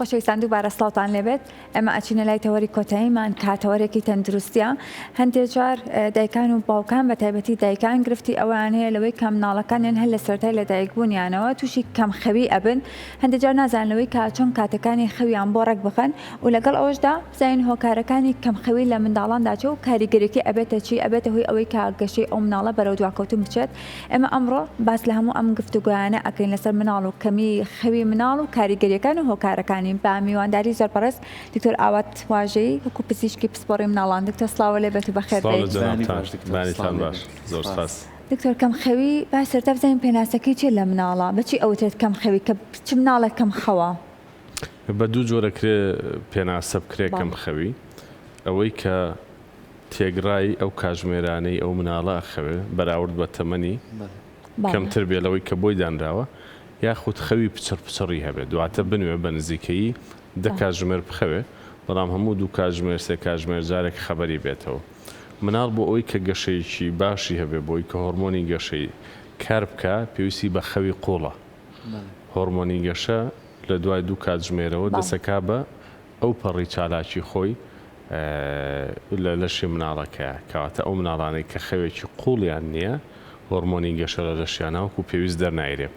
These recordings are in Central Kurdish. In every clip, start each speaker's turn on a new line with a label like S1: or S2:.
S1: خۆشەویستان دووبارە سڵاوتان لێبێت ئێمە ئەچینە لای تەوەری کۆتاییمان کە تەوەرێکی تەندروستیە هەندێک جار دایکان و باوکان بە تایبەتی دایکان گرفتی ئەوەیان هەیە لەوەی کە مناڵەکانیان هەر لە سەرەتای لەدایکبوونیانەوە تووشی کەمخەوی ئەبن هەندێک جار نازانن لەوەی کە چۆن کاتەکانی خەویان بۆ ڕێک بخەن و لەگەڵ ئەوەشدا بزانین هۆکارەکانی کەمخەوی لە منداڵاندا چیە و کاریگەریەکەی ئەبێتە چی ئەبێتە هۆی ئەوەی کە گەشەی ئەو مناڵە بەرەو دواکەوتن بچێت ئێمە ئەمڕۆ باس لە هەموو ئەم گفتوگۆیانە ئەکەین لەسەر مناڵ و کەمی خەوی مناڵ و کاریگەریەکان و هۆکارەکانی بە میوانداری زۆر بەڕێز دکتۆر ئاوات واژەیی وەکو پزیشکی پسپۆڕی مناڵان دکتۆر سڵاوە لێ بێت و بەخێر
S2: سڵاو لە
S1: بێیت.
S3: بەیانی
S2: جەنابتان
S3: باش دکتۆر
S2: بەیانیتان
S3: سڵاو لێ
S2: باش
S3: بێت
S2: زۆر
S3: سپاس.
S2: سپاس.
S1: دکتۆر کەم خەوی با سەرەتا بزانین پێناسەکەی چیە لە مناڵا بەچی ئەوترێت کەم خەوی کە چ مناڵێک کەم خەوە؟
S2: بە دوو جۆر ئەکرێ پێناسە بکرێ کەم
S1: بەڵێ.
S2: خەوی ئەوەی کە تێگڕای ئەو کاژمێرانەی ئەو مناڵە ئەخەوێ بەراورد بە تەمەنی کەمتر بێ لەوەی کە بۆی دانراوە یاخود خەوی پچڕ پچڕی هەبێت واتە بنوێ بە نزیکەیی دە کاتژمێر بخەوێ بەڵام هەموو دوو کاتژمێر سێ کاتژمێر جارێک خەبەری بێتەوە مناڵ بۆ ئەوەی کە گەشەیەکی باشی هەبێ بۆی کە هۆرمۆنی گەشەی کار بکا پێویستی بە خەوی قوڵە هۆرمۆنی گەشە لە دوای دوو کاتژمێرەوە دەسەکا بە ئەو پەڕی چالاکی خۆی لە لەشی مناڵەکەیە، کەواتە ئەو مناڵانەی کە خەوێکی قوڵیان نییە هۆرمۆنی گەشە لە لەشیانا وەکو پێویست دەرنایرێ.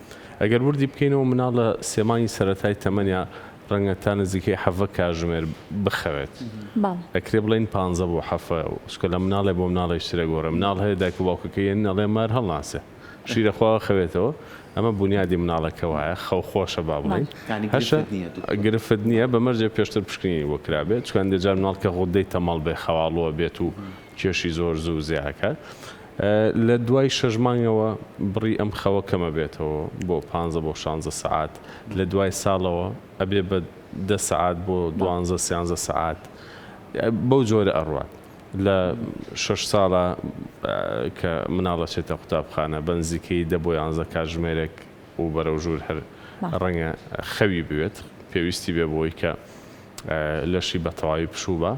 S2: ئەگەر وردی بکەینەوە مناڵ لە سێ مانگی سەرەتای تەمەنیا ڕەنگە تا نزیکەی حەڤە کاژمێر بخەوێت. ئەکرێ بڵێین پانزە بۆ حەفە، چونکە لە مناڵێ بۆ مناڵێکی تر ئەگۆڕێ. مناڵ هەیە دایک و باوکەکەی یەنن ئەڵێ مار هەڵناسێ. شیرە خوا خەوێتەوە ئەمە بونیادی مناڵەکە وایە خەو خۆشە با بڵێین هەشە گرفت نییە بە مەرجێ پێشتر پشکنینی بۆ کرابێت چونکە هەندێک جار مناڵ کە غودەی تەمەڵ بێ خەواڵووە بێت و کێشی زۆر زوو زیاکات لە دوای شەش مانگەوە بڕی ئەم خەوە کەمە بێتەوە بۆ پانزە بۆ شانزە سەعات لە دوای ساڵەوە ئەبێ بە دە سەعات بۆ دوانزە سیانزە سەعات بەو جۆرە ئەڕوات. لە شەش ساڵە کە مناڵ ئەچێتە قوتابخانە بە نزیکەیی دە بۆ یانزە کاتژمێرێک و بەرەو ژوور هەر ڕەنگە خەوی بوێت پێویستی بێ بۆی کە لەشی بە تەواوی پشوو با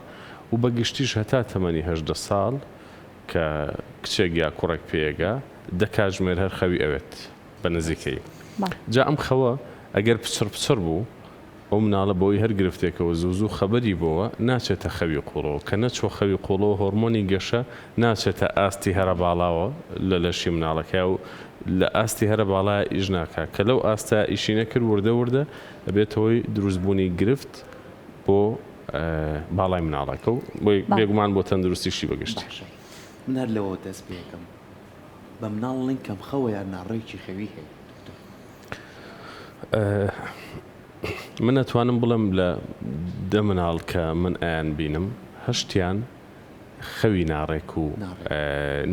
S2: و بە گشتیش هەتا تەمەنی 18 ساڵ کە کچێک یا کوڕێک پێیەگا دە کاتژمێر هەر خەوی ئەوێت بە نزیکەیی جا ئەم خەوە ئەگەر پچڕ پچڕ بوو ئەو مناڵە بەهۆی هەر گرفتێکەوە زوو زوو خەبەری بۆوە ناچێتە خەوی قوڵەوە، کە نەچووە خەوی قوڵەوە هۆرمۆنی گەشە ناچێتە ئاستی هەرە باڵاوە لە لەشی مناڵەکەیا و لە ئاستی هەرە باڵایا ئیش ناکا، کە لەو ئاستەیا ئیشی نەکرد وردە وردە ئەبێتە هۆی دروست بوونی گرفت بۆ باڵای مناڵەکە و بێگومان بۆ تەندروستیشی بە گشتی.
S3: باشە من هەر لەوەوە دەست پێکەم بە مناڵ ڵین کەم خەوە یان ناڕێکی خەوی هەیە دکتۆر؟
S2: من ئەتوانم بڵێم لە دە مناڵ کە من ئەیان بینم هەشتیان خەوی ناڕێک و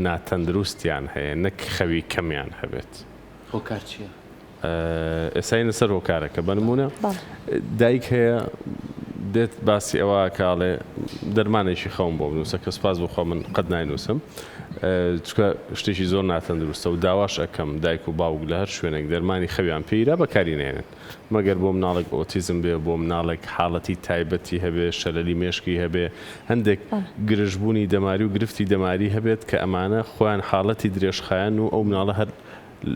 S2: ناتەندروستیان هەیە نەک خەوی کەمیان هەبێت.
S3: هۆکار چیە؟
S2: ئێستا یەنە سەر هۆکارەکە بە نمونە دایک هەیە دێت باسی ئەوە ئەکا ئەڵێ دەرمانێکی خەوم بۆ بنووسە کە سوپاس بۆ خوا من قەت ناینووسم چونکە شتێکی زۆر ناتەندروستە و داواش ئەکەم دایک و باوک لە هەر شوێنێک دەرمانی خەویان پێیرا بەکاری نێنن مەگەر بۆ مناڵێک ئۆتیزم بێ بۆ مناڵێک حاڵەتی تایبەتی هەبێ شەلەلی مێشکی هەبێ هەندێک گرژبوونی دەماری و گرفتی دەماری هەبێت کە ئەمانە خۆیان حاڵەتی درێژخایەن و ئەو مناڵە هەر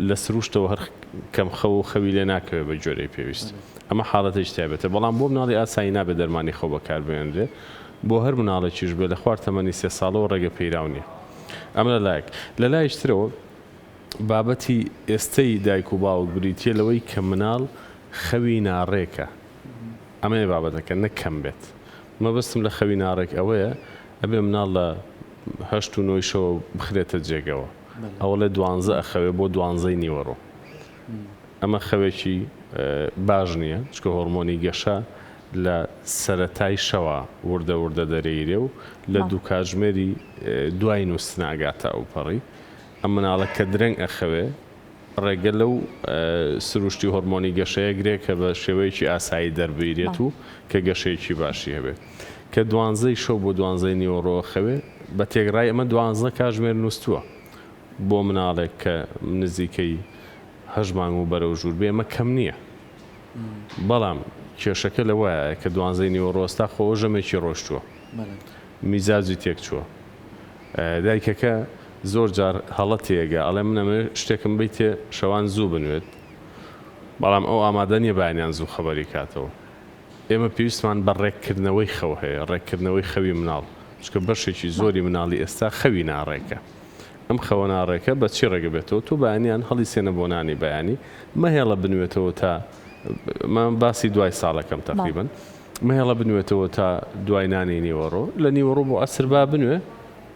S2: لە سروشتەوە هەر کەم خەو و خەوی لێ ناکەوێت بە گوێرەی پێویست ئەمە حاڵەتێکی تایبەتە بەڵام بۆ مناڵی ئاسایی نابێت دەرمانی خەو بەکاربهێنرێ بۆ هەر مناڵێکیش بێ لە خوار تەمەنی سێ ساڵەوە ڕێگە پێیراو نییە ئەمە لە لایەک لە لایەکی ترەوە بابەتی ئێستەی دایک و باوک بریتییە لەوەی کە مناڵ خەوی ناڕێکە ئەمەیە بابەتەکە نەک کەم بێت مەبەستم لە خەوی ناڕێک ئەوەیە ئەبێ مناڵ لە هەشت و نۆی شەوە بخرێتە جێگەوە ئەوەڵێ دوانزە ئەخەوێ بۆ دوانزەی نیوەڕۆ ئەمە خەوێکی باش نییە چکە هۆرمۆنی گەشە لە سەرەتای شەوە وردە وردە دەرەیرێ و لە دوو کاتژمێری دوای نووستن ئەگاتە ئەوپەڕی ئەم مناڵە کە درەنگ ئەخەوێ ڕێگە لەو سروشتی هۆرمۆنی گەشەیە گرێ کە بە شێوەیەکی ئاسایی دەربیرێت و کە گەشەیەکی باشی هەبێت کە دوانزەی شەو بۆ دوانزەی نیوەڕۆ ئەخەوێ بە تێکڕای ئەمە دوانزە کاژمێر نووستووە بۆ مناڵێک کە نزیکەی هەشت مانگ و بەرەو ژوور بێ ئەمە کەم نییە بەڵام کێشەکە لەوەیە کە دوانزەی نیوەڕۆ ئێستا خۆ ژەمێکی ڕۆشتووە میزاجی تێکچووە دایکەکە زۆر جار هەڵە تێگا ئەڵێ من ئەمەوێ شتێکم بەیتێ شەوان زوو بنوێت بەڵام ئەو ئامادە نیە بەیانیان زوو خەبەری کاتەوە. ئێمە پێویستمان بە ڕێککردنەوەی خەو هەیە، ڕێککردنەوەی خەوی مناڵ، چونکە بەشێکی زۆری مناڵی ئێستا خەوی ناڕێکە. ئەم خەوە ناڕێکە بە چی ڕێک ئەبێتەوە؟ تۆ بەیانیان هەڵیسێنە بۆ نانی بەیانی، مەهێڵە بنوێتەوە تا، من باسی دوای ساڵەکەم تەقریبەن، مەهێڵە بنوێتەوە تا دوای نانی نیوەڕۆ، لە نیوەڕۆ بۆ عەسر با بنوێ،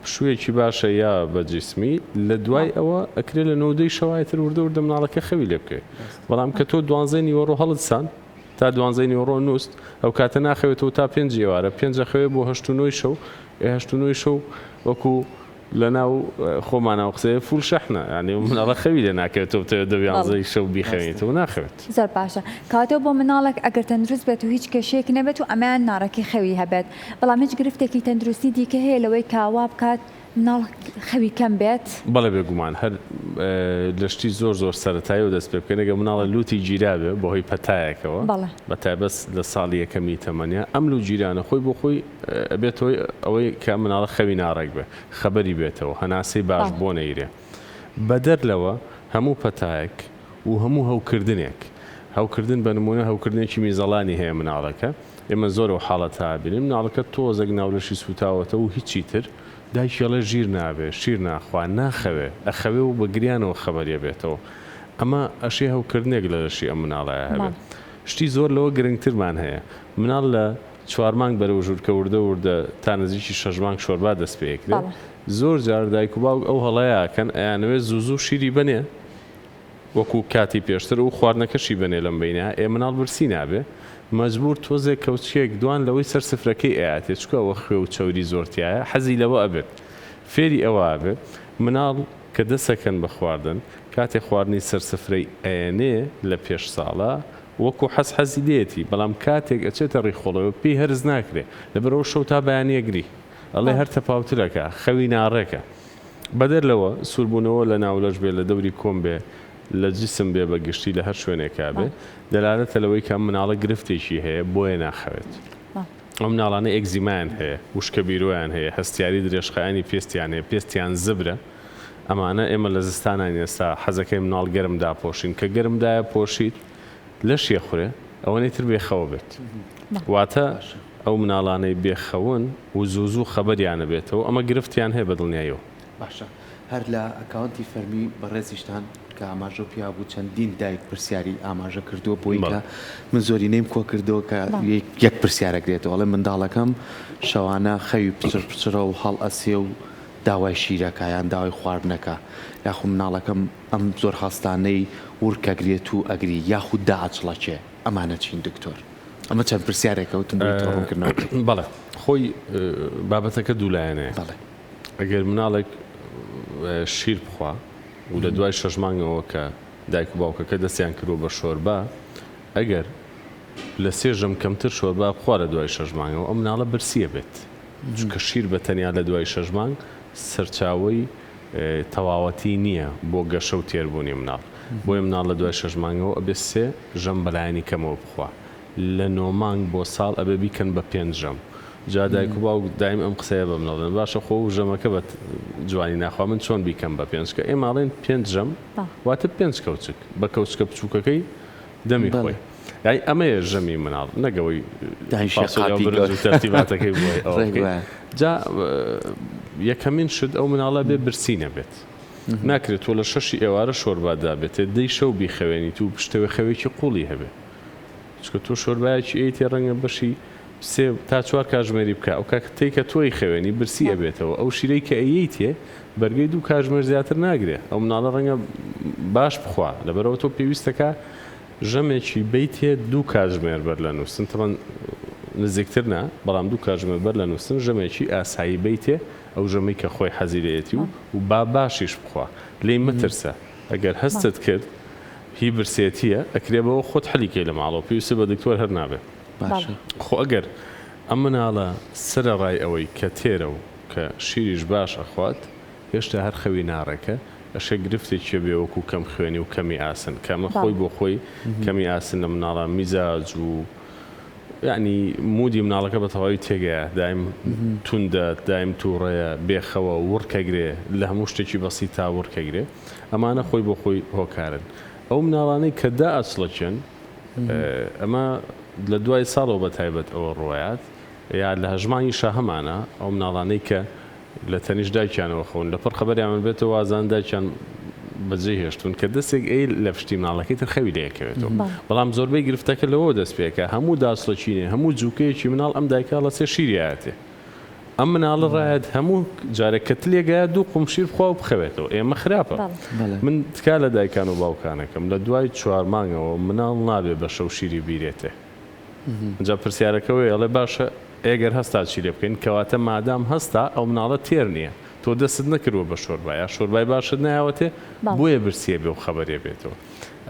S2: پشوویەکی باشە یا بە جیسمی، لە دوای ئەوە ئەکرێ لە نۆ دەی شەوای تر وردە وردە مناڵەکە خەوی لێ بکەوێ. بەڵام کە تۆ دوانزەی نیوەڕۆ هەڵتساند تا دوانزەی نیوەڕۆ نووست، ئەو کاتە ناخەوێتەوە تا پێنجی ئێوارە، پێنج ئەخەوێ بۆ هەشت و نۆی شەو، ئێ هەشت و نۆی شەو وەکوو لەناو خۆمانا ئەو قسەیە فول شەحنە، یانی ئەو مناڵە خەوی لێ ناکەوێت تۆ بتەوێت دە و یانزەی شەو بیخەوێنیتەوە ناخەوێت.
S1: زۆر باشە کەواتە بۆ مناڵێک ئەگەر تەندروست بێت و هیچ کێشەیەکی نەبێت و ئەمەیان ناڕێکی خەوی هەبێت بەڵام هیچ گرفتێکی تەندروستی دیکە هەیە لەوەی کە وا بکات مناڵ خەوی کەم بێت؟
S2: بەڵێ بێگومان هەر لە شتی زۆر زۆر سەرەتاییەوە دەست پێ بکەین ئەگەر مناڵە لوتی گیرابێ بەهۆی پەتایەکەوە بە تایبەت لە ساڵی یەکەمی تەمەنیا ئەم لوت گیرانە خۆی بۆ خۆی ئەبێتە هۆی ئەوەی کە ئەم مناڵە خەوی ناڕێک بێ خەبەری بێتەوە هەناسەی باش بۆ نەیرێ بەدەر لەوە هەموو پەتایەک و هەموو هەوکردنێک هەوکردن بە نمونە هەوکردنێکی میزەڵانی هەیە مناڵەکە ئێمە زۆر ئەو حاڵەتە ئەبینین مناڵەکە تۆزێک ناولەشی سوتاوەتەوە و هیچی تر دایکی ئەڵێ ژیر نابێ شیر ناخوا ناخەوێ ئەخەوێ و بە گریانەوە خەبەری ئەبێتەوە ئەمە ئەشێ هەوکردنێک لە لەشی ئەم مناڵەیا هەبێ شتی زۆر لەوە گرنگترمان هەیە مناڵ لە چوار مانگ بەرەو ژوور کە وردە وردە تا نزیکی شەش مانگ شۆربا دەست پێ ئەکرێ زۆر جار دایک و باوک ئەو هەڵەیە ئەکەن ئەیانەوێ زوو زوو شیری بەنێ وەکو کاتی پێشتر و خواردنەکەشی بەنێ لەم بەینە ئێ مناڵ برسی نابێ مەجبور تۆزێک کەوچکێک دوان لەوەی سەر سفرەکەی ئەیاتێ چونکە ئەوە خوێ و چەوری زۆر تیایە حەزی لەوە ئەبێت فێری ئەوە ئەبێ مناڵ کە دەسەکەن بە خواردن کاتێ خواردنی سەر سفرەی ئەیەنێ لە پێش ساڵە وەکو حەز حەزی لێیەتی بەڵام کاتێک ئەچێتە ڕیخۆڵەوە پێی هەرس ناکرێ لەبەرئەوە شەو تا بەیانی ئەگری ئەڵێ هەر تەپاوترەکە خەوی ناڕێکە بەدەر لەوە سووربوونەوە لە ناولەش بێ لە دەوری کۆم بێ لە جیسم بێ بە گشتی لە هەر شوێنێکا بێ دەلالەتە لەوەی کە ئەم مناڵە گرفتێکی هەیە بۆیە ناخەوێت. ئەو مناڵانە ئێکزیمایان هەیە، وشکە بیرۆیان هەیە، هەستیاری درێژخایەنی پێستیان هەیە، پێستیان زبرە، ئەمانە ئێمە لە زستاناین ئێستا حەزەکەین مناڵ گەرم داپۆشین، کە گەرم دایە پۆشیت لەشی ئەخورێ ئەوەنەی تر بێ خەوە بێت. واتە ئەو مناڵانەی بێ خەون و زوو زوو خەبەریان ئەبێتەوە ئەمە گرفتیان هەیە بە دڵنیاییەوە.
S3: باشە هەر لە ئەکاونتی فەرمی بەڕێزیشتان کە ئاماژەو پیا بوو چەندین دایک پرسیاری ئاماژە کردووە بۆی کە من زۆرینەیم کۆ کردەوە کە یەک پرسیارە گرێتەوە ئەڵێ منداڵەکەم شەوانە خەوی پچڕ پچڕە و هەڵئەسێ و داوای شیرەکە یان داوای خواردنەکە یاخو مناڵەکەم ئەم زۆر هەستانەی ورکەگرێت و ئەگری یاخود دائەچڵەکێ ئەمانە چین دکتۆر؟ ئەمە چەند پرسیارێکە وتم بۆی تۆ ڕوونکردنەوە بکەی.
S2: بەڵێ خۆی بابەتەکە دوولایەنەیە.
S3: بەڵێ.
S2: ئەگەر مناڵێک شیر بخوا و لە دوای شەش مانگەوە کە دایک و باوکەکە دەستیان کردووە بە شۆربا ئەگەر لە سێ ژەم کەمتر شۆربا بخوا لە دوای شەش مانگەوە ئەم مناڵە برسیە بێت چونکە شیر بە تەنیا لە دوای شەش مانگ سەرچاوەی تەواوەتی نییە بۆ گەشە و تێربوونی مناڵ بۆیە مناڵ لە دوای شەش مانگەوە ئەبێ سێ ژەم بەلایەنی کەمەوە بخوا لە نۆ مانگ بۆ ساڵ ئەبێ بیکەن بە پێنج ژەم جا دایک و باوک دایم ئەم قسەیە بە من ئەڵێن باشە خۆ ئەو ژەمەکە بە جوانی ناخوا من چۆن بیکەم بە پێنج کە ئێمە ئەڵێن پێنج ژەم واتە پێنج کەوچک بە کەوچکە بچووکەکەی دەمی خۆی یانی ئەمەیە ژەمی مناڵ نەک ئەوەی
S3: دایشە
S2: فاسۆلیا و
S3: قاپی
S2: برنج و
S3: گەورە.
S2: تەرتیباتەکەی بۆی ئەوە
S3: ڕێک
S2: بکەی
S3: وایە.
S2: جا یەکەمین شت ئەو مناڵە بێ برسی نەبێت ناکرێت تۆ لە شەشی ئێوارە شۆربات دابێتێ دەی شەو بیخەوێنیت و پشتەوێ خەوێکی قوڵی هەبێ چونکە تۆ شۆربایەکی ئەیتێ ڕەنگە بەشی سێ تا چوار کاژمێری بکا ئەو کاتەی کە تۆ ئەیخەوێنی برسی ئەبێتەوە ئەو شیرەی کە ئەیەیتێ بەرگەی دوو کاژمێر زیاتر ناگرێ ئەو مناڵە ڕەنگە باش بخوا لەبەرئەوە تۆ پێویستەکا ژەمێکی بەیتێ دوو کاتژمێر بەر لە نووستن تەبەن نزیکتر نا بەڵام دوو کاتژمێر بەر لە نووستن ژەمێکی ئاسایی بەیتێ ئەو ژەمەی کە خۆی حەزی لێیەتی و و با باشیش بخوا لێی مەترسە ئەگەر هەستت کرد هی برسێتیە ئەکرێ بەوە خۆت حەلی کەی لە ماڵەوە پێویستت بە دکتۆر هەر نابێ
S3: باشە.
S2: خۆ ئەگەر ئەم مناڵە سەرەڕای ئەوەی کە تێرە و کە شیریش باش ئەخوات هێشتا هەر خەوی ناڕێکە، ئەشێ گرفتێکی هەبێ وەکو کەم خوێنی و کەمی ئاسن کە ئەمە خۆی بۆ خۆی کەمی ئاسن لە مناڵا میزاج و یانی مودی مناڵەکە بە تەواوی تێگەیە دایم توندە دایم توڕەیە بێخەوە وڕکەگرێ لە هەموو شتێکی بەسیتا وڕکەگرێ ئەمانە خۆی بۆ خۆی هۆکارن ئەو مناڵانەی کە دائەچڵەکێن ئەمە لە دوای ساڵەوە بە تایبەت ئەوە ڕووەیات یا لە هەژمانگیشا هەمانە ئەو مناڵانەی کە لە تەنیشت دایکیانەوە خەون لەپڕ خەبەریان بێتەوە وازان دایکیان بەجێی هێشتوون کە دەستێک ئەی لە پشتی مناڵەکەی تر خەوی لێ ئەکەوێتەوە بەڵام زۆربەی گرفتەکە لەوەوە دەست پێکا هەموو داچڵەکینێ هەموو جوکەیەکی مناڵ ئەم دایکە هەڵەسێ شیری ئایەتێ ئەم مناڵە ڕایەت هەموو جارێک کە تلێگایە دوو قوم شیر بخوا و بخەوێتەوە ئێمە خراپە من تکا لە دایکان و باوکانەکەم لە دوای چوار مانگەوە مناڵ نابێ بە شەو شیری بیرێتێ جا پرسیارەکە وەیە ئەڵێ باشە ئێگەر هەستا چی لێ بکەین کەواتە مادام هەستا ئەو مناڵە تێر نییە تۆ دەستت نەکردوە بە شۆربا یا شۆربای باشت نایەوەتێ بۆیە برسیە بێ و خەبەرێ بێتەوە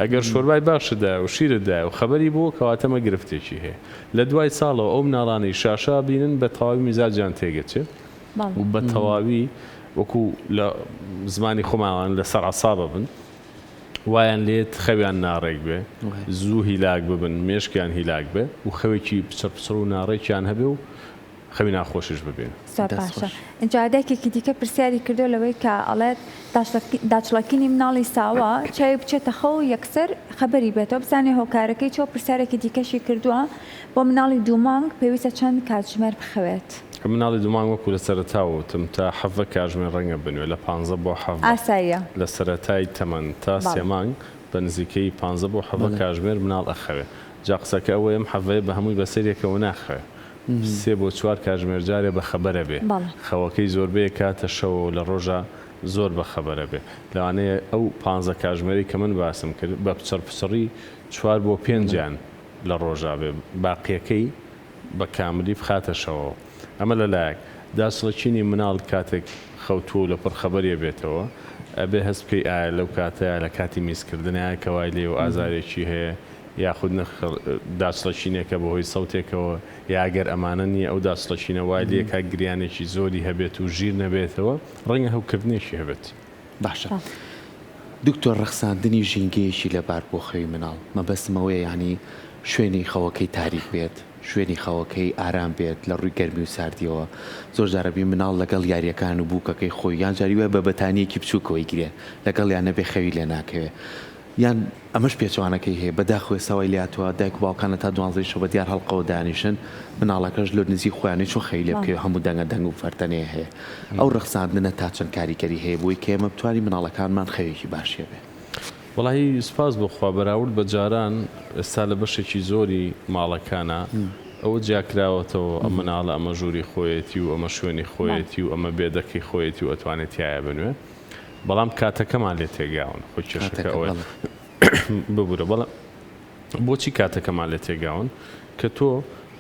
S2: ئەگەر شۆربای باشت دایە و شیرت دایە و خەبەری بووە کەواتە مە گرفتێکی هەیە لە دوای ساڵەوە ئەو مناڵانەی شاشە بینن بە تەواوی میزاجیان تێگەچێ و بە تەواوی وەکو لە زمانی خۆمان لەسەر عەسابە بن وایان لێت خەویان ناڕێک بێ، زوو هیلاک ببن، مێشکیان هیلاک بێ و خەوێکی پچڕ پچڕ و ناڕێکیان هەبێ و خەوی ناخۆشیش ببینن.
S1: زۆر
S3: دەست
S1: باشە
S3: خۆش.
S1: ئینجا دایکێکی دیکە پرسیاری کردووە لەوەی کە ئەڵێت داچڵەکینی مناڵی ساوا چاوی بچێتە خەو یەکسەر خەبەری بێتەوە بزانێ هۆکارەکەی چیە و پرسیارێکی دیکەشی کردووە بۆ مناڵی دوو مانگ پێویستە چەند کاتژمێر بخەوێت؟
S2: مناڵی دوو مانگ وەکو لە سەرەتاوە وتم تا حەڤە کاژمێر ڕەنگە بنوێ لە پانزە بۆ حەڤە
S1: ئاساییە.
S2: لە سەرەتای تەمەن تا سێ
S1: بەڵێ.
S2: مانگ بە نزیکەیی پانزە بۆ حەڤە
S3: بەڵێ.
S2: کاژمێر مناڵ ئەخەوێ جا قسەکە ئەوەیە ئەم حەڤەیە بە هەمووی بەسەریەکەوە ناخەوێ سێ بۆ چوار کاژمێر جارێ بە خەبەرە بێ
S1: بەڵێ.
S2: خەوەکەی زۆربەیە کاتە شەوە و لە ڕۆژا زۆر بە خەبەرە بێ لەوانەیە ئەو پانزە کاژمێرەی کە من باسم کرد بە پچڕ پچڕی چوار بۆ
S3: بەڵێ.
S2: پێنجیان لە ڕۆژا بێ باقیەکەی بە کاملی بخاتە شەوەوە. ئەمە لە لایەک. داچڵەکینی مناڵ کاتێک خەوتووە و لەپڕ خەبەری ئەبێتەوە، ئەبێ هەست بکەی ئایا لەو کاتەیا لە کاتی میزکردنایە کە وای لێیە و ئازارێکی هەیە یاخود نەخ داچڵەکینێکە بەهۆی سەوتێکەوە یا گەر ئەمانە نییە ئەو داچڵەکینە وای لێکا گریانێکی زۆری هەبێت و ژیر نەبێتەوە، ڕەنگە هەوکردنێکی هەبێت.
S3: باشە دکتۆر ڕەخساندنی ژینگەیەکی لەبار بۆ خەوی مناڵ مەبەستم ئەوەیە یانی شوێنی خەوەکەی تاریک بێت شوێنی خەوەکەی ئارام بێت لە ڕووی گەرمی و ساردیەوە زۆر جار ئەبینی مناڵ لەگەڵ یاریەکان و بووکەکەی خۆی یان جاری وایە بە بەتانیەکی بچووکەوەی گرێ لەگەڵیان نەبێ خەوی لێ ناکەوێ یان ئەمەش پێچەوانەکەی هەیە بەداخەوە ئێستا وای لێهاتووە دایک و باوکان هەتا دوانزەی شەو بەدیار هەڵقەوە دانیشن مناڵەکەش لۆ نزیک خۆیانەی چۆن خەوی لێ بکەوێ هەموو دەنگە دەنگ و فەرتەنەیە هەیە ئەو ڕەخساندنە تا چەند کاریگەری هەیە بۆی کە ئێمە بتوانین مناڵەکانمان خەوێکی باشی هەبێ؟
S2: وەڵاهی سوپاس بۆ خوا بەراورد بە جاران ئێستا لە بەشێکی زۆری ماڵەکانا ئەوە جیاکراوەتەوە ئەم مناڵە ئەمە ژووری خۆیەتی و ئەمە شوێنی خۆیەتی و ئەمە بێدەکەی خۆیەتی و ئەتوانێ تیایا بنوێ بەڵام کاتەکەمان لێ تێگاون خۆی کێشەکە
S3: کاتەکە
S2: ئەوەیە
S3: بەڵێ.
S2: ببورە بەڵام بۆچی کاتەکەمان لێ تێگاون کە تۆ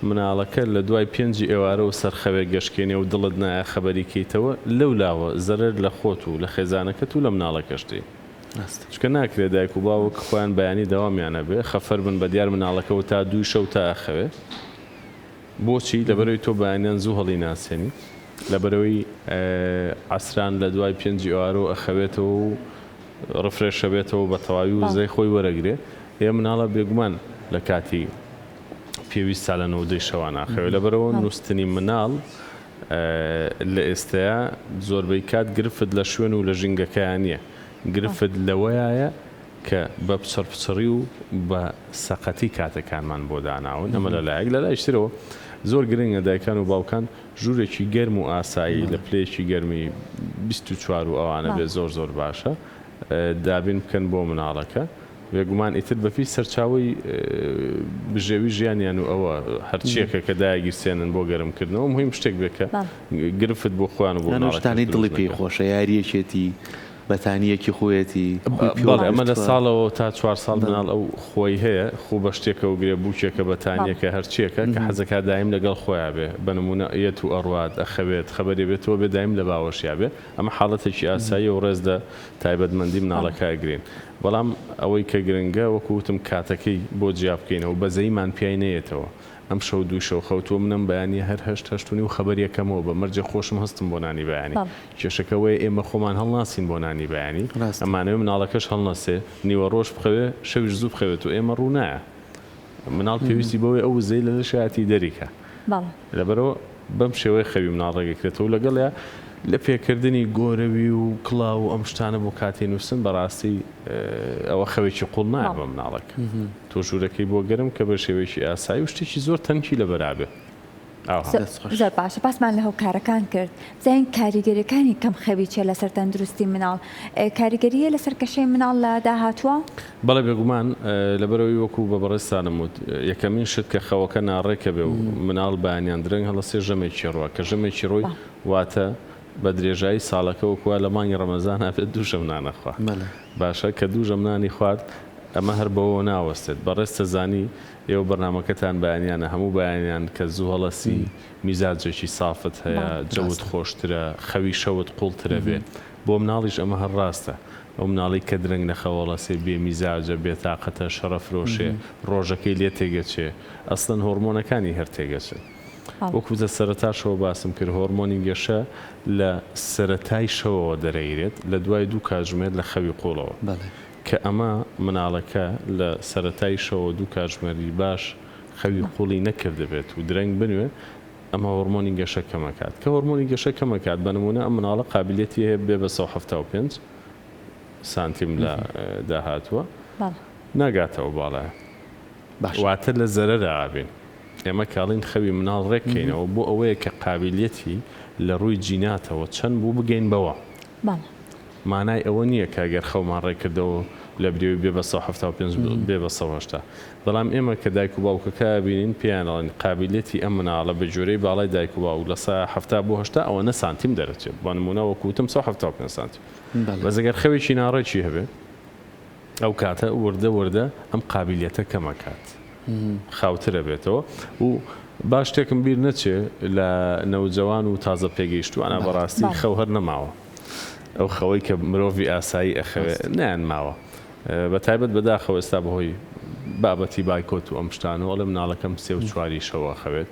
S2: مناڵەکە لە دوای پێنجی ئێوارەوە سەرخەوێک گەشکێنێ و دڵت نایە خەبەری کەیتەوە لەو لاوە زەرەر لە خۆت و لە خێزانەکەت و لە مناڵەکەش دەی
S3: ڕاستە.
S2: چونکە ناکرێ دایک و باوک خۆیان بەیانی دەوامیان هەبێ خەفەر بن بە دیار مناڵەکەوە تا دووی شەو تا ئەخەوێ بۆچی؟ لەبەرئەوەی تۆ بەیانیان زوو هەڵی ناسێنی، لەبەرئەوەی عەسران لە دوای پێنجی ئێوارەوە ئەخەوێتەوە و ڕفرێش ئەبێتەوە بە تەواوی وزەی خۆی وەرەگرێ، ئێ مناڵە بێگومان لە کاتی پێویستا لە نۆدەی شەوان ئاخەوێ، لەبەرئەوە نووستنی مناڵ لە ئێستەیا زۆربەی کات گرفت لە شوێن و لە ژینگەکەیا نییە، گرفت لەوەیایە کە بە پچڕپچڕی و بە سەقەتی کاتەکانمان بۆ داناون، ئەمە لە لایەک، لە لایەکی ترەوە زۆر گرنگە دایکان و باوکان ژوورێکی گەرم و ئاسایی لە پلەیەکی گەرمی 24 و ئەوانە بێت زۆر زۆر باشە دابین بکەن بۆ مناڵەکە، بێگومان ئیتر بەپێی سەرچاوەی بژێوی ژیانیان و ئەوە هەرچیەکە کە دایگیرسێنن بۆ گەرمکردنەوە مهم شتێک بێت کە گرفت بۆ خۆیان و بۆ
S3: یان ئەو
S2: مناڵەکەش
S3: شتانەی
S2: دروست
S3: دڵی پێی
S2: نەکات.
S3: خۆشە یاریەکێتی بەتانییەکی خۆیەتی، خوی پێوە
S2: بەڵێ ئەمە لە
S3: گرتووە.
S2: ساڵەوە تا چوار ساڵ
S3: بەڵێ.
S2: مناڵ ئەو خووەی هەیە، خوو بە شتێکەوە گرێ، بووکێکە، بەتانییەکە، هەرچییەکە کە حەزەکا دایم لەگەڵ خۆیا بێ، بە نموونە یەت و ئەڕوات، ئەخەوێت، خەبەری ئەبێتەوە بێ دایم لە باوەشیا بێ، ئەمە حاڵەتێکی ئاساییە و ڕێز لە تایبەتمەندی مناڵەکە ئەگرین. بەڵام ئەوەی کە گرنگە وەکوو وتم کاتەکەی بۆ جیا بکەینەوە، بەزەییمان پیای نەیەتەوە. ئەم شەو دوو شەو خەوتووە منم بەیانی هەر هەشت هەشت و نیو خەبەری ئەکەمەوە بە مەرجێ خۆشم هەستم بۆ نانی بەیانی کێشەکە ئەوەیە ئێمە خۆمان هەڵناسین بۆ نانی بەیانی
S3: ڕاستە.
S2: ئەمانەوێ مناڵەکەش هەڵنەسێ نیوەڕۆش بخەوێ شەویش زوو بخەوێت و ئێمە ڕوو نایە مناڵ پێویستی بەوەی ئەو وزەی لە لەشایەتی دەریکا
S1: بەڵێ.
S2: لەبەرئەوە بەم شێوەیە خەوی مناڵ ڕێگەکرێتەوە و لەگەڵیا. لە پێکردنی گۆرەوی و کڵاو و ئەم شتانە بۆ کاتی نووستن بەڕاستی ئەوە خەوێکی قوڵ نایە بە مناڵەکە تۆ ژوورەکەی بۆ گەرم کە بە شێوەیەکی ئاسایی و شتێکی زۆر تەنکی لەبەرا بێ. ئاوها.
S3: دەست خۆش.
S1: زۆر باشە باسمان لە هۆکارەکان کرد بزانین کاریگەریەکانی کەم خەوی چیە لەسەر تەندروستی مناڵ کاریگەری هەیە لەسەر گەشەی مناڵ لە داهاتووە؟
S2: بەڵێ بێگومان لەبەرئەوەی وەکو بە بەڕێزتانم وت یەکەمین شت کە خەوەکە ناڕێکە بێ و مناڵ بەیانیان درەنگ هەڵەسێ ژەمێکی ڕوا کە ژەمێکی ڕۆی واتە بە درێژایی ساڵەکە وەکو وا لە مانگی ڕەمەزانا بێت دوو ژەم نان ئەخوا باشە کە دوو ژەم نانی خوارد ئەمە هەر بەوەوە ناوەستێت بەڕێز تەزانی ئێوە بەرنامەکەتان بەیانیانە هەموو بەیانیان کە زوو هەڵەسی میزاجێکی سافت هەیە جەوت خۆشترە خەوی شەوت قوڵترە بێ بۆ مناڵیش ئەمە هەر ڕاستە ئەو مناڵەی کە درەنگ لە خەو هەڵەسێ بێ میزاجە بێ تاقەتە شەڕە فرۆشێ ڕۆژەکەی لێ تێگەچێ ئەسڵەن هۆڕمۆنەکانی هەر تێگەچن وەکو لە سەرەتاشەوە باسم کرد هۆڕمۆنی گەشە لە سەرەتای شەوەوە دەرەگرێت لە دوای دوو کاتژمێر لە خەوی قوڵەوە کە ئەمە مناڵەکە لە سەرەتای شەوەوە دوو کاتژمێری باش خەوی قوڵی نەکردبێت و درەنگ بنوێ ئەمە هۆڕمۆنی گەشە کەمەکات کە هۆڕمۆنی گەشە کەمەکات بە نموونە ئەم مناڵە قابیلیەتی هەیە ببێ بە 175 سانتیم لە داهاتووە ناگاتەوە باڵایە واتە لە زەرەرا ئەبین ئێمە کاڵین خەوی مناڵ ڕێک کەینەوە بۆ ئەوەیە کە قابیلیەتی لە ڕووی جیناتەوە چەند بوو بگەین بەوە. مانای ئەوە نییە کە گەر خەومان ڕێک کردەوە لە بریەوەی بێ بە 175 بێ بە 180 بەڵام ئێمە کە دایک و باوکەکە ئەبینین پێیان ئەڵێن قابیلیەتی ئەم مناڵە بە گوێرەی باڵای دایک و باوک لە 70 بۆ 80 ئەوەنە سانتیم دەرەچێت بۆ نموونە وەکو وتم 175 سانتیم بەس گەر خەوێکی ناڕێکی هەبێ ئەو کاتە وردە وردە ئەم قابیلیەتە کەم ئەکات خاوتر ئەبێتەوە و با شتێکم بیر نەچێ لە نەوجەوان و تازە پێگەیشتوانە بەڕاستی خەو هەر نەماوە ئەو خەوەی کە مرۆڤی ئاسایی ئەخەوێ نیان ماوە بە تایبەت بەداخەوە ئێستا بەهۆی بابەتی بایکۆت و ئەم شتانەوە ئەڵێ مناڵەکەم سێ و چواری شەو ئەخەوێت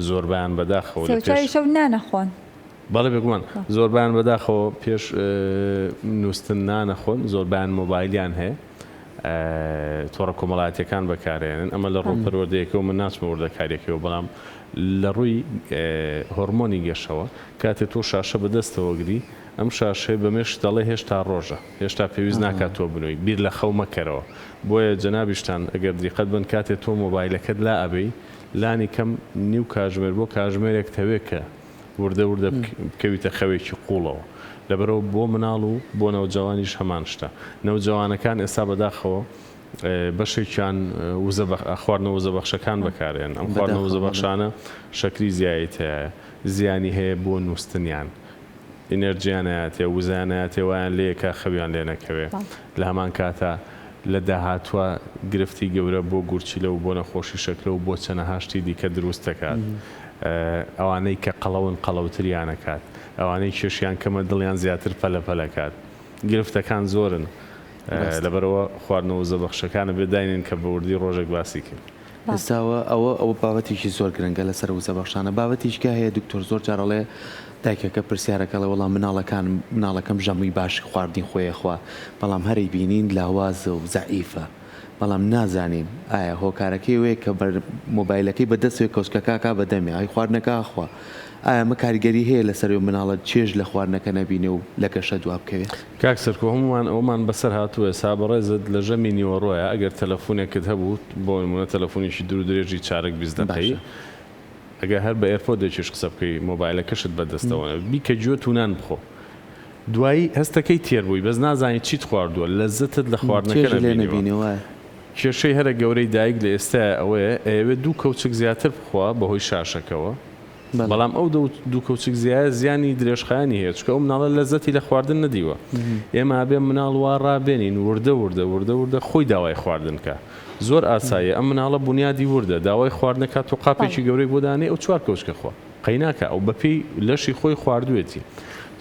S2: زۆربیان بەداخەوە
S1: لە پێش شەو نانەخۆن
S2: بەڵێ بێگومان زۆربەیان بەداخەوە پێش نووستن نانەخۆن زۆربەیان مۆبایلیان هەیە تۆڕە کۆمەڵایەتیەکان بەکارێنن ئەمە لە ڕوو پەروەردەیەکەوە من ناچمە وردەکاریەکەوە بەڵام لە ڕووی هۆرمۆنی گەشەوە کاتێ تۆ شاشە بەدەستەوە گری ئەم شاشەیە بە مێشک دەڵێ هێشتا ڕۆژە هێشتا پێویست ناکات تۆ بنووی بیر لە خەو مەکەرەوە بۆیە جەنابیشتان ئەگەر دیقەت بن کاتێ تۆ مۆبایلەکەت لا ئەبەی لانی کەم نیو کاژمێر بۆ کاژمێرێک تەوێ کە وردە وردە بکەویتە خەوێکی قوڵەوە لەبەرئەوە بۆ مناڵ و بۆ نەوجەوانیش هەمان شتە نەوجەوانەکان ئێستا بەداخەوە بەشێکیان وزە خواردنە وزەبەخشەکان بەکارێن ئەم خواردنە وزەبەخشانە شەکری زیایی تیایە زیانی هەیە بۆ نووستنیان ئینێرجیان نایاتێ وزەیان نایاتێ وایان لێکا خەویان لێ نەکەوێ لە هەمان کاتا لە داهاتووا گرفتی گەورە بۆ گورچیلە و بۆ نەخۆشی شەکرە و بۆ چەنەها شتی دیکە دروست دەکات. ئەوانەی کە قەڵەون قەڵەوتریان ئەکات، ئەوانەی کێشیان کەمە دڵیان زیاتر پەلە پەلە کات. گرفتەکان زۆرن لەبەرئەوە خواردنە وزەبەخشەکان ئەبێ داینێن کە بە وردی ڕۆژێک باسی کەین.
S3: ئێستا ئەوە ئەوە بابەتێکی زۆر گرنگە لەسەر وزەبەخشانە بابەتێکی کە هەیە دکتۆر زۆر جار ئەڵێ دایکەکە پرسیارەکە ئەڵێ وەڵا مناڵەکانم مناڵەکەم ژەمی باشی خواردنی خۆی ئەخوا بەڵام هەرەی بینین لاوازە و زەعیفە بەڵام نازانین ئایا هۆکارەکەی ئەوەیە کە بەر مۆبایلەکەی بە دەستەوەی کەوچکەکە ئەکا بە دەمیا ئەی خواردنەکە ئەخوا ئایا ئەمە کاریگەری هەیە لەسەر ئەوەی مناڵە چێژ لە خواردنەکە نەبینێ و لە گەشە دوا بکەوێت؟
S2: کاک سەرکۆ هەموومان ئەوەمان بەسەر هاتووە ئێستا بەڕێزت لە ژەمی نیوەڕۆیە ئەگەر تەلەفونێکت هەبوو بۆ نموونە تەلەفونێکی دوور و درێژی چارەک 20 دەقەیی
S3: باشە.
S2: ئەگەر هەر بە AirPod ێکیش قسە بکەی مۆبایلەکەشت بە دەستەوە نەبێت بیکە گوێت و نان بخۆ دوایی هەستەکەی تێر بووی بەس نازانی چیت خواردووە لەزەتت لە خواردنەکە
S3: چێژی لێ
S2: نەبینیوە
S3: نەبینیوە وایە.
S2: کێشەی هەرە گەورەی دایک لە ئێستایا ئەوەیە ئەیەوێت دوو کەوچک زیاتر بخوا بەهۆی شاشەکەوە
S3: بەڵێ.
S2: بەڵام ئەو دوو کەوچک زیایە زیانی درێژخایەنی هەیە چونکە ئەو مناڵە لەزەتی لە خواردن نەدیوە ئێمە ئەبێ مناڵ وا ڕابێنین وردە وردە وردە وردە خۆی داوای خواردن کا زۆر ئاساییە ئەم مناڵە بونیادی وردە داوای خواردنە کا تۆ قاپێکی گەورەی بۆ دانێی ئەو چوار کەوچکە خوا قەیناکا ئەو بەپێی لەشی خۆی خواردوێتی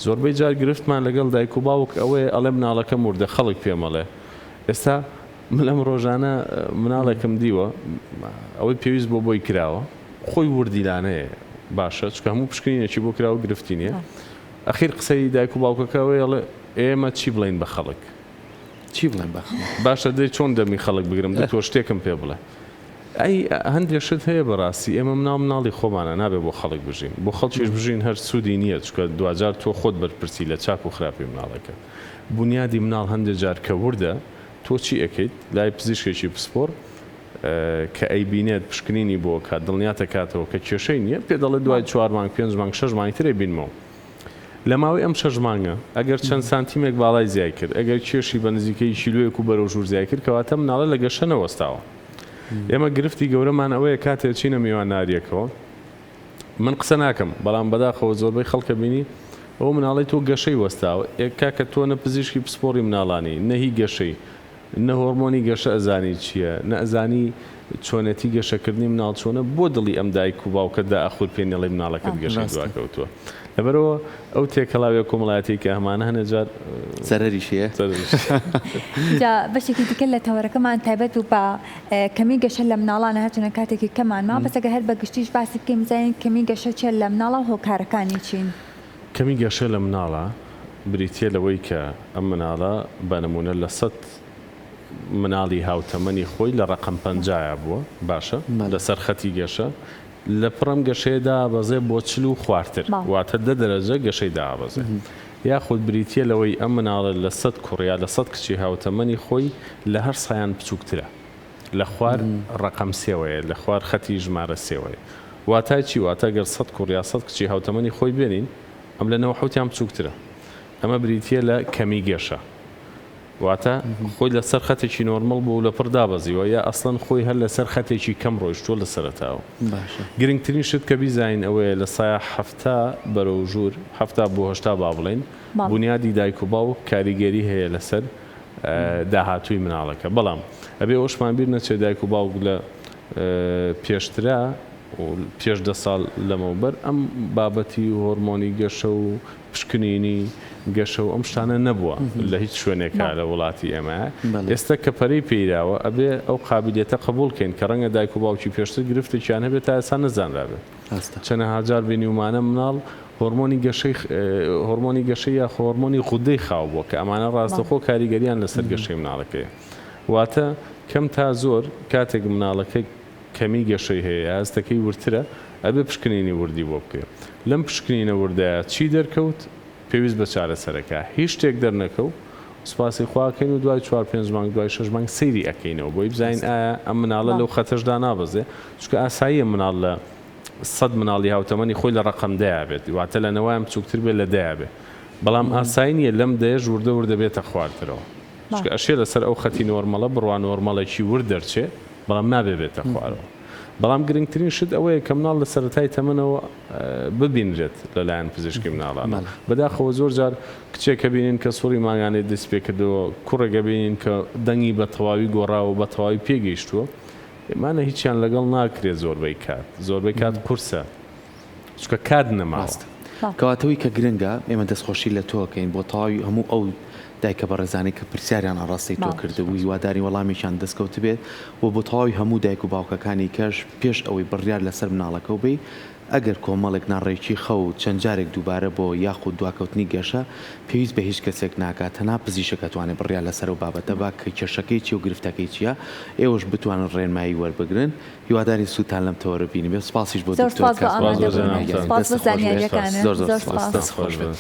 S2: زۆربەی جار گرفتمان لەگەڵ دایک و باوک ئەوەیە ئەڵێ مناڵەکەم وردە خەڵک پێمەڵێ ئێستا من ئەم ڕۆژانە مناڵێکم دیوە ئەوەی پێویست بۆ بۆی کراوە خۆی وردیلانەیە باشە چونکە هەموو پشکنینێکی بۆ کراوە گرفتی نییە ئەخیر قسەی دایک و باوکەکە ئەوەیە ئەڵێ ئێمە چی بڵێین بە خەڵک
S3: چی بڵێم بە خەڵک
S2: باشە دەی چۆن دەمی خەڵک بگرم دکتۆر شتێکم پێ بڵێ. ئەی هەندێ شت هەیە بەڕاستی ئێمە مناڵ مناڵی خۆمانە نابێ بۆ خەڵک بژین بۆ خەڵکیش بژین هەر سوودی نییە چونکە دواجار تۆ خۆت بەرپرسی لە چاک و خراپی مناڵەکەت بونیادی مناڵ هەندێ جار کە وردە تۆ چی ئەکەیت لای پزیشکێکی پسپۆڕ کە ئەیبینێت پشکنینی بۆ ئەکات دڵنیات ئەکاتەوە کە کێشەی نییە پێ دەڵێت دوای چوار مانگ پێنج مانگ شەش مانگی تر ئەیبینمەوە لە ماوەی ئەم شەش مانگە ئەگەر چەند سانتیمێک باڵای زیای کرد، ئەگەر کێشی بە نزیکەیی کیلۆیەک و بەرەو ژوور زیای کرد، کەواتە مناڵە لە گەشە نەوەستاوە. ئێمە گرفتی گەورەمان ئەوەیە کاتێ ئەچینە میوانارییەکەوە، من قسە ناکەم، بەڵام بەداخەوە زۆربەی خەڵک ئەبینی ئەوە مناڵەی تۆ گەشەی وەستاوە، ئێ کاکە تۆ نە پزیشکی پسپۆڕی مناڵانی، نە هی گەشەی، نە هۆرمۆنی گەشە ئەزانی چیە، نە ئەزانی چۆنێتی گەشەکردنی مناڵ چۆنە، بۆ دڵی ئەم دایک و باوکە دائەخورپێنی ئەڵێی مناڵەکەت گەشەی دواکەوتووە. لەبەرئەوە ئەو تێکەڵاویە کۆمەڵایەتیەی کە هەمانە هەنێ جار
S3: زەرەریش هەیە.
S1: جا بەشێکی دیکە لە تەوەرەکەمان تایبەت بوو بە کەمی گەشە لە مناڵانە هەرچەندە کاتێکی کەمان ماوە بەس ئەگەر هەر بە گشتیش باسی بکەین بزانین کەمی گەشە چیە لە مناڵا و هۆکارەکانی چین؟
S2: کەمی گەشە لە مناڵا بریتیە لەوەی کە ئەم مناڵە بە نمونە لە سەت مناڵی هاوتەمەنی خۆی لە ڕەقەم پەنجایا بووە باشە لەسەر خەتی گەشە لە پڕ ئەم گەشەیە دابەزێ بۆ 40 و خوارتر واتە دە دەرەجە گەشەی دابەزێ یاخود بریتیە لەوەی ئەم مناڵە لە سەت کوڕ یا لە سەت کچی هاوتەمەنی خۆی لە هەر سایان بچووکترە لە خوار ڕەقەم سێوەیە لە خوار خەتی ژمارە سێوەیە واتای چی واتە گەر سەت کوڕ یا سەت کچی هاوتەمەنی خۆی بێنین ئەم لە نەوە حەوتیان بچووکترە. ئەمە بریتییە لە کەمی گەشە. واتە خۆی لەسەر خەتێکی نۆرمەڵ بووە و لەپڕ دابەزیوە یا ئەسڵەن خۆی هەر لەسەر خەتێکی کەم ڕۆیشتووە لە سەرەتاوە. گرنگترین شت کە بیزانین ئەوەیە لە سایە 70 بەرەو ژوور، 70 بۆ 80 با بڵێین، بونیادی دایک و باوک کاریگەری هەیە لەسەر داهاتووی مناڵەکە. بەڵام ئەبێ ئەوەشمان بیر نەچێت دایک و باوک لە پێشترا پێش دە ساڵ لەمەوبەر ئەم بابەتی هۆرمۆنی گەشە و پشکنینی گەشە و ئەم شتانە نەبووە لە هیچ شوێنێکا لە وڵاتی ئێمە. ئێستا کە پەرەی پێیراوە ئەبێ ئەو قابیلیەتە قبوڵ کەین کە ڕەنگە دایک و باوکی پێشتر گرفتێکیان هەبێت تا ئێستا نەزانرابێت. چەنەها جار بینیومانە مناڵ هۆرمۆنی گەشەی هۆرمۆنی گەشەی یاخۆ هۆرمۆنی غودەی خاو بووە کە ئەمانە ڕاستەوخۆ کاریگەریان لەسەر گەشەی مناڵەکەیە. واتە کەم تا زۆر کاتێک مناڵەکە کەمی گەشەی هەیە یا هەستەکەی وردترە ئەبێ پشکنینی وردی بۆ بکرێ. لەم پشکنینە وردەیا چی دەرکەوت پێویست بە چارەسەرەکە. هیچ شتێک دەرنەکەو سوپاسی خوا ئەکەین و دوای چوار پێنج مانگ دوای شەش مانگ سەیری ئەکەینەوە بۆی بزانین ئایا ئەم مناڵە لەو خەتەش دانابەزێ چونکە ئاساییە مناڵ لە سەد مناڵی هاوتەمەنی خۆی لە ڕەقەم دەیا بێت واتە لە نەوایان بچووکتر بێت لە دەیا بێ بەڵام ئاسایی نییە لەم دەیەش وردە وردە بێتە خوارترەوە چونکە ئەشێ لەسەر ئەو خەتی نۆرمەڵە بڕوا نۆرمەڵێکی ورد دەرچێ بەڵام نابێ بێتە خوارەوە. بەڵام گرنگترین شت ئەوەیە کە مناڵ لە سەرەتای تەمەنەوە ببینرێت لەلایەن پزیشکی مناڵانەوە. بەداخەوە زۆر جار کچێک ئەبینین کە سوڕی مانگانەی دەست پێکردووە، کوڕێک ئەبینین کە دەنگی بە تەواوی گۆڕاوە و بە تەواوی پێگەیشتووە. ئەمانە هیچیان لەگەڵ ناکرێت زۆربەی کات. زۆربەی کات قورسە. چونکە کات نەماوە.
S3: ڕاستە. کەواتە ئەوەی کە گرنگە ئێمە دەستخۆشی لە تۆ ئەکەین بۆ تەواوی هەموو ئەو دایکە بەڕێزانەی کە پرسیاریان ئاڕاستەی تۆ کردبوو هیوادارین وەڵامێکیان دەستکەوتبێت و بۆ تەواوی هەموو دایک و باوکەکانی کەش پێش ئەوەی بڕیار لەسەر مناڵەکەو بەی ئەگەر کۆمەڵێک ناڕێکی خەو چەند جارێک دووبارە بۆ یاخود دواکەوتنی گەشە پێویست بە هیچ کەسێک ناکات تەنها پزیشک ئەتوانێت بڕیار لەسەر ئەو بابەتە با کە کێشەکەی چیە و گرفتەکەی چیە ئێوەش بتوانن ڕێنمایی وەربگرن هیوادارین سوودتان لەم تەوەرە بینیبێت سوپاسیش بۆ
S1: زۆر
S3: دکتۆر
S1: سوپاس بۆ
S3: کە
S1: ئامادەبوونت
S3: ڕێنماییان
S1: سوپاس
S3: دەست
S1: بۆ
S3: خۆش بێت
S1: زانیاریەکانت
S3: زۆر زۆر
S1: زۆر
S3: سوپاس
S1: سوپاس.
S3: دەست خۆش بێت.